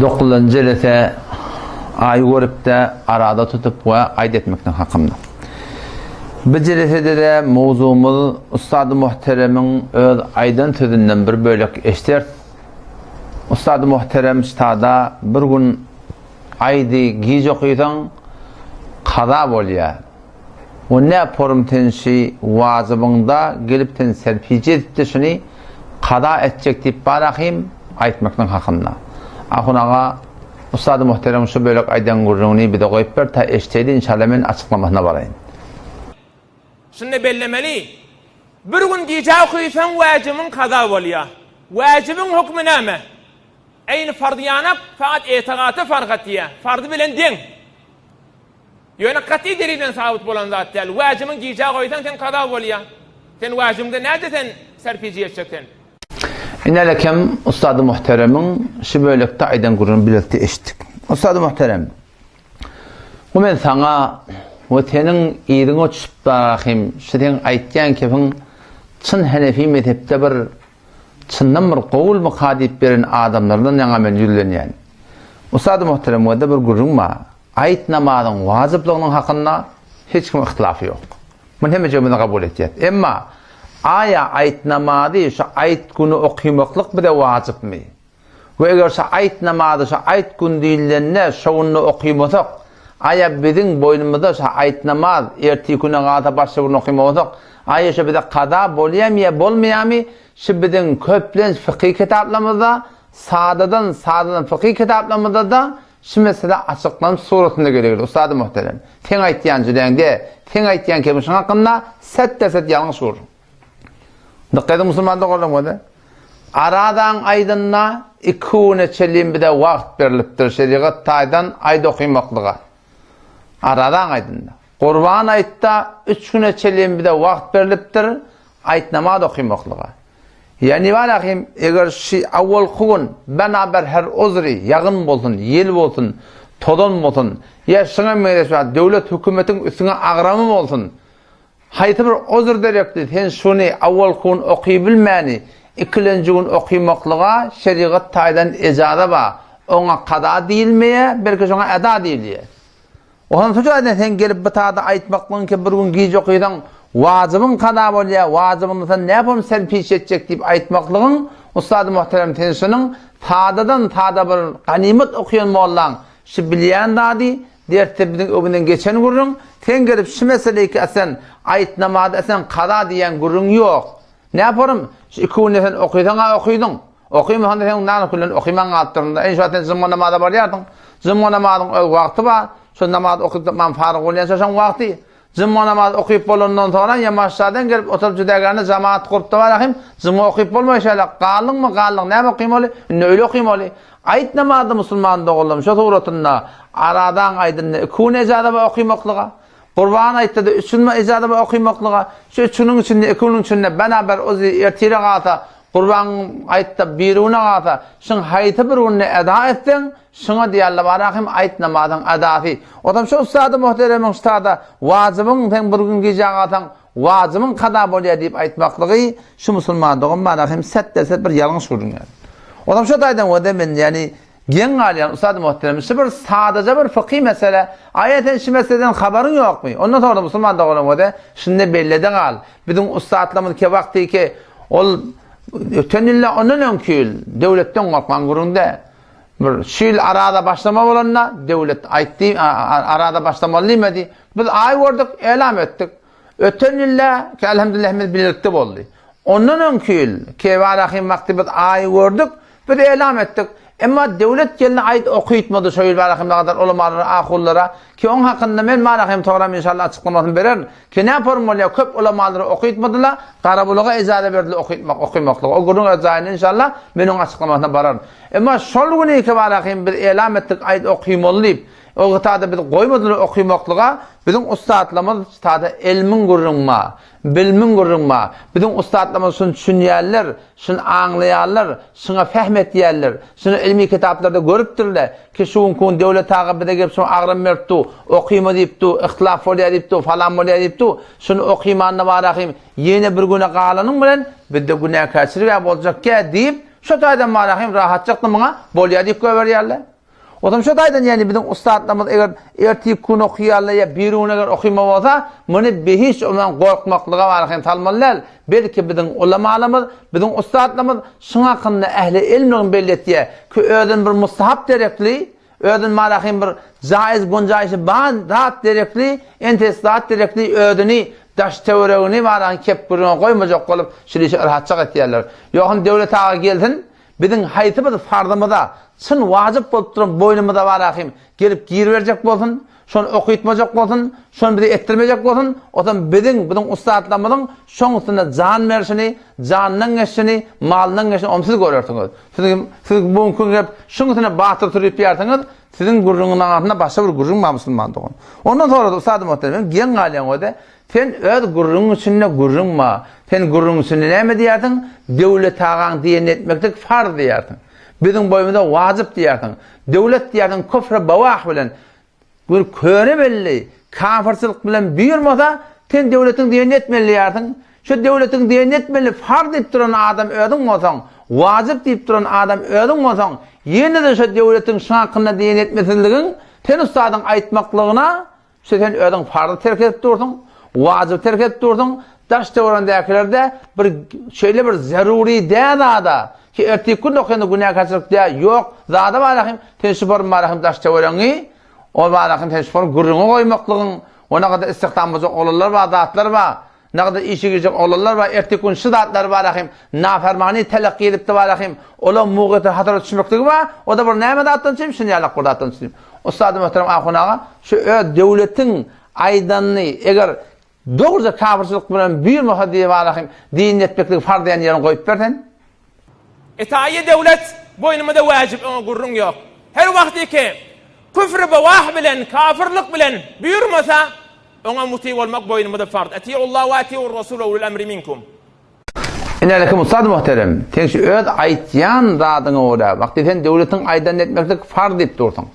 Dokuzynjy jelese aý görüp-de arada tutup we aýt etmekden hakynda. Bu jelesede-de mowzugymyz Ustady Muhteremiň öz aýdan sözünden bir bölek eşderis. Ustady Muhterem ştada bir gün aýdy gij okysaň kaza bolýar. O ne porum sen şi wajybyňda gelip sen serpije edipde şuny kaza etjek diýip bar ahym aýtmaklyň hakynda. Ahun aga ussady muhterem şu bölek aýdan gürrüňini bize goýup ber ta eşdeýli inşallah men açyklamasyna baraýyn. Şunda bellemeli, bir gün gije okysaň wäjibiň kaza bolýar. Wäjibiň hökümi näme? Eýni farz ýanak, fakat etegata fark etýär. Farzy bilen deň. Ýöne gaty delil bilen sabyt bolan zat däl. Wäjibiň gijä goýsaň sen kaza bolýa. Sen wäjibiňde näde sen serpiji etjek sen. Inelekem Ustady Muhteremiň şu bölekde aýdan gürrüňini bilelikde eşitdik. Ustady Muhterem, bu men saňa we seniň yzyňa düşüp barahym şu seň aýtýan kepiň çyn Henefi mezhepde bir çyndan bir gowulmyka diýip beren adamlardan ýaňa men ýüzlenýän. Ustady Muhterem wede bir gürrüň bar. Aýt namazyň wajyplygynyň hakynda hiç kimiň yhtylafy ýok. Muny hemmejigimiz kabul etýäs. Emma aýa aýt namazy şu aýt güni okymaklyk bize wajypmy? We eger şu aýt namazy şu aýt gün diýilende şo günde okymasak, aýa biziň boýnumyzda şu aýt namaz ertirki güne galsa başga gün okymasak, aýa şo bize kaza bolýamy ýa bolmaýamy? Şu biziň köplenç fykyh kitaplarymyzda, sadadan sadadan fykyh kitaplarymyzda-da Şu mesele açyklanyş suratynda gerekli, ustady muhterem. Seň aýtýan jüleňde, seň aýtýan kemişiň hakynda set-de-set ýalňyş gürrüň. Dykgat ediň musulman doganlarym göze. Arazaň aýdynda iki güne çenli bize wagt berlipdir şerigat taýdan aýda okymaklyga. Arazaň aýdynda. Gurban aýtda üç güne çenli bize wagt berlipdir aýt namaz okymaklyga. Ýagny barahym, eger şi awwalky gün banaber her uzri, ýagyn bolsun, ýel bolsun, tozan bolsun, ýa şuňa meňzeş bir döwlet hökümetiň üstüňe agramy bolsun, haýsy bir uzr derekli sen şuny awwalky gün okybilmäni ikilenji gün okymaklyga şerigat taýdan ejaza bar. Oňa kaza diýilmeýär, belki şoňa eda diýilýär. Ondan soň aýdan sen gelip bu tada aýtmaklygyň ki bir gün gije okysaň wajybyň kaza bolýar, wajybyňda sen näpom sen piş etjek diýip aýtmaklygyň ussady muhterem sen şunuň sadadan sada bir ganymat okaýan mollaň şu bilýän zady dersde biziň öňünden geçen gürrüň sen gelip şu meseleýki sen aýt namazy sen kaza diýýän gürrüň ýok. Näporym, şu iki günde sen okysaň-a okydyň. Okymasaň-da sen nany küllen okyman galypdyryn-da. Eý, şu wagt sen jumga namaza barýarsyň. Jumga namazyň öz wagty bar. Şo namazy okyp tamam faryg bolýança şoň wagty. Jumga namazy okyp bolandan soňra ýa maşşadan gelip oturyp jüdägärine jamaat gurup-da barahym, jumga okyp bolmaý şeýle. Galdyňmy, galdyň, näme okymaly? Indi öýle okymaly. Aýt namazy musulman doganlarym şo suratynda aradaň aýdynda iki gün ejaza bar okymaklyga. Gurban aýtda-da üç gün ejaza bar okymaklyga. Şu üç günüň içinde, iki günüň içinde banaber ozi ertire galsa, Gurban aýtda birigüne galsa, şuň haýsy bir gününi eda etseň, şuňa diýerler barahym aýt namazyň edasy. Otam şu ussady muhteremiň ştada wajybyň sen bir gün gijä galsaň, wajybyň kaza bolýar diýip aýtmaklygy şu musulman dogan barahym set-de-set bir ýalňyş gürrüň ýaly. Otam şu taýdan wede men ýani Geň galýan, ussady muhterem, şu bir sadaja bir fykhy mesele, aýa sen şu meseleden habaryň ýokmy? Ondan soňra musulman doganym bolsa, şunda bellede gal, biziň ussatlarymyz ke wagty ki, ol öten ýylda, ondan öňki ýyl, döwletden gorkman gürrüňde, bir şu ýyl araza başlama bolanda, döwlet aýtdy, araza başlamaly diýmedi, biz aý gördük, elam etdik. Öten ýylda, ki elhamdülillah hemmesi bilelikde boldy. Ondan öňki ýyl, Kebara ahym wagty biz aýy gördük, biz elam etdik. Emma döwlet gelni aýt okytmady şo ýyl Barahym gadar ulamalara, ahunlara, ki oň hakynda men Barahym togram inşallah açyklamasyny bererin. Ki nä form bolýar, köp ulamalara okytmadylar, Garabulaga ejaza berdiler okytmak, okymaklyga. O gürrüň öz jaýynda inşallah men oň açyklamasyna bararyn. Emma şol güni ki Barahym biz elam etdik aýt okymaly diýip, O gytada bizi goýmadylar okymaklyga, biziň ussatlarymyz ştada elmiň gürrüň ma, bilmiň gürrüň ma, biziň ussatlarymyz şuny düşünýärler, şuny aňlaýarlar, şuňa fehm etýärler, şuny ilmi kitaplarda görüpdirler, ki şu günki gün Döwlet aga bize gelip şuňa agram berip du, okyma diýip du, yhtylaf bolýar diýip du, falan bolýar diýip du, şuny okymanda barahym ýene bir güne galanyň bilen bizde günäkärçilig-ä boljakkä diýip, Şo taýdan barahym rahatjakdy muňa bolýar diýip goýberýärler. Ozam şo taýdan ýagny biziň ussatlarymyz eger ertir gün okaýarlar ýa birigün eger okyma bolsa, muny behiç ondan gorkmaklyga barahym salmaly däl. Belki biziň ulamalarymyz, biziň ussatlarymyz şuň hakynda ähli ilmligini belli etýär ki özüni bir mustahap derekli, özüni barahym bir jaiz gunjaýşy bar zat derekli, entes zat derekli özüni daş-töweregini barahym kep gürrüňe goýmajak bolup şul işi rahatjak etýärler. Ýogsam Döwlet aga gelsin, Biziň haýsy bir farzymyza, çyn wajyp bolup duran boýnumyza barahym gelip giriberjek bolsun, şony okytmajak bolsun, şony bize etdirmejek bolsun, ozam biziň, biziň ussatlarymyzyň şoň üstünde jan berşini, janyndan geçişini, malyndan geçişini ony siz görersiňiz. Siz, siz bu günki gün gelip şuň üstüne batyr sürüp ýärsiňiz, siziň gürrüňiň aňyrsynda başga bir gürrüň bar musulman dogan. Ondan sonra-da ussady muhterem, geň galýaň o-da, Sen öz gürrüňiň içinde gürrüň bar. Sen gürrüň içinde näme diýýärsiň? Döwlet agaň diýenini etmeklik farz diýýärsiň. Biziň boýumyza wajyp diýýärsiň. Döwlet diýýärsiň küfre bawah bilen bir köne belli kafyrçylyk bilen buýurmasa, sen döwletiň diýenini etmeli diýýärsiň. Şu döwletiň diýenini etmeli farz diýip duran adam özüň bolsaň, wajyp diýip duran adam özüň bolsaň, ýene-de şu döwletiň şu hakynda diýenini etmesizligiň sen ustadyň aýtmaklygyna Şu sen özüň farzy terk edip dursuň, wajyby terk edip dursuň, daş-töweregiňdäkiler-de bir şeýle bir zerury däl zada, ki ertirki gün okanda günäkärçilik däl, ýok, zada bar hem, sen şu bir bar hem daş-töweregiňi, ol bar hem sen şu bir gürrüňe goýmaklygyň, ona gadar istihdam boljak oglanlar bar, zatlar bar. Nagda işe girjek oglanlar bar, erteki gün şu zatlar bar ahim, nafermany telakki edipdi bar ahim, ola mugyta hatara düşmekligi bar, o-da bir näme zatdan üçin, şuny ýalak bir zatdan üçin. Ussady muhterem ahun aga, şu öz döwletiň aýdanyny eger dogruja kafirçilik bilen buýurmasa diýip bar ahim, dinini etmekligi farz diýen ýerini goýup ber sen. Itaýy döwlet boýnumyza wäjip oňa gürrüň ýok. Her wagt iki küfri bawah bilen, kafirlik bilen buýurmasa, Oňa muti bolmak boýnumyza farz. Etiullah we etiur rasul we ulul emri minkum. Ine ussat muhterem, sen şu öz aýtýan zadyňa görä, wagty sen döwletiň aýdanyny etmeklik farz diýip dursuň.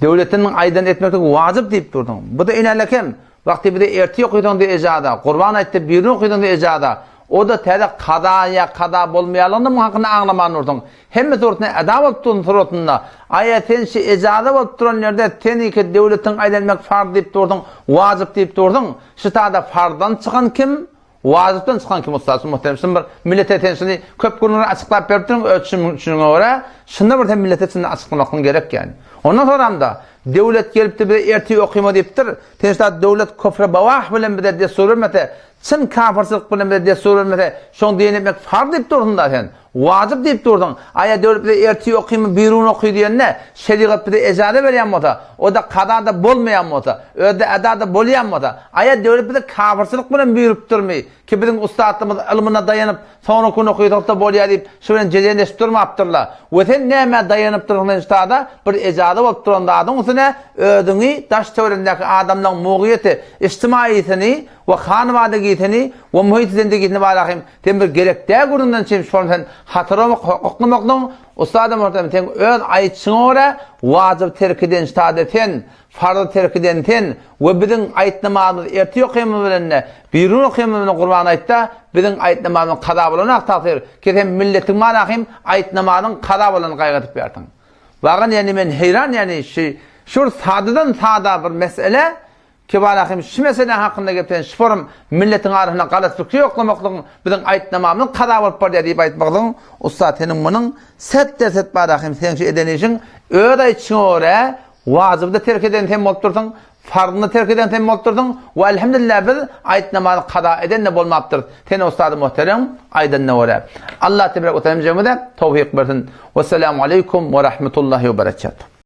Döwletiniň aýdanyny etmeklik wajyp diýip dursuň. Bu-da inelekem, wagty bize ertir okysaň diýip ejaza, Gurban aýtdy birini okysaň diýip ejaza, o-da täze kaza ýa kaza bolmaýanlygyny muň hakynda aňlaman dursuň. Hemme suratynda eda bolup dursun suratynda. Aýa sen şi ejaza bolup duran ýerde seniki döwletiň aýlanmak farz diýip dursuň, wajyp diýip dursuň. Şi tada farzdan çykan kim, wajypdan çykan kim ussat şu muhterem şuny bir millete sen şuny köp gürrüňler açyklap beripdiň öz düşüniňe görä şunda bir sen millete şuny açyklamaklygyň gerek ýani. Ondan soramda döwlet gelipdi bize ertir okyma diýipdir. Sen şi tada döwlet küfre bawah bilen bize dessur bermese, çyn kafyrçylyk bilen bize dessur bermese, şoň diýeni etmek farz diýip dursuň-da sen. Wajyp diýip durduň. Aýa döwlet bize ertir okymy birun oky diýende, şerigat bize ejaza berýän bolsa, o-da kaza-da bolmaýan bolsa, özi-de eda-da bolýan bolsa, aýa döwlet bize kafyrçylyk bilen buýrupdyrmy, ki biziň ussatlarymyz ylmyna daýanyp, soňra kun okysak-da bolýar diýip, şu bilen jedelleşip durmapdyrlar. We sen nämä daýanyp dursuň sen ştada bir ejaza bolup duran zadyň üstüne özüňi daş-töweregiňdäki adamlaryň mugyýeti, içtimaisini we hanwadagisini we muhit zendigisini barahym Sen bir gerek däl gürrüňden çyn şony sen hatyra oklamaklygyň ussadam ortam sen öz aýtşyňa görä wajyp terk eden ştada sen farzy terk eden sen we biziň aýt namazymyz ertir okymyz bilende birun okymyz bilen gurban aýtda biziň aýt namazymyz kaza bolanak tagsyr ki sen milletiň manahym aýt namazyň kaza bolany gaýgy edip ýarsyň wagan ýani men heýran ýani şi şur sadadan sada bir mesele Kebal ahim şu mesele hakynda gep sen şu forum milletiň arasynda galat pikir ýoklamaklygyň biziň aýtnamamyzyň kaza bolup barýar diýip aýtmaklygyň ussat seniň munuň set derset bar ahim seň şu eden işiň öz aýtşyňa görä wajyby-da terk eden sen bolup dursuň farzyny terk eden sen bolup dursuň we elhamdülillah biz aýtnamany kaza eden-de bolmapdyrys sen ussady muhterem aýdanyna görä Allah tebarek we taala hemjemize towfyk bersin. Wessalamu aleýkum we rahmetullahi we berekatuh.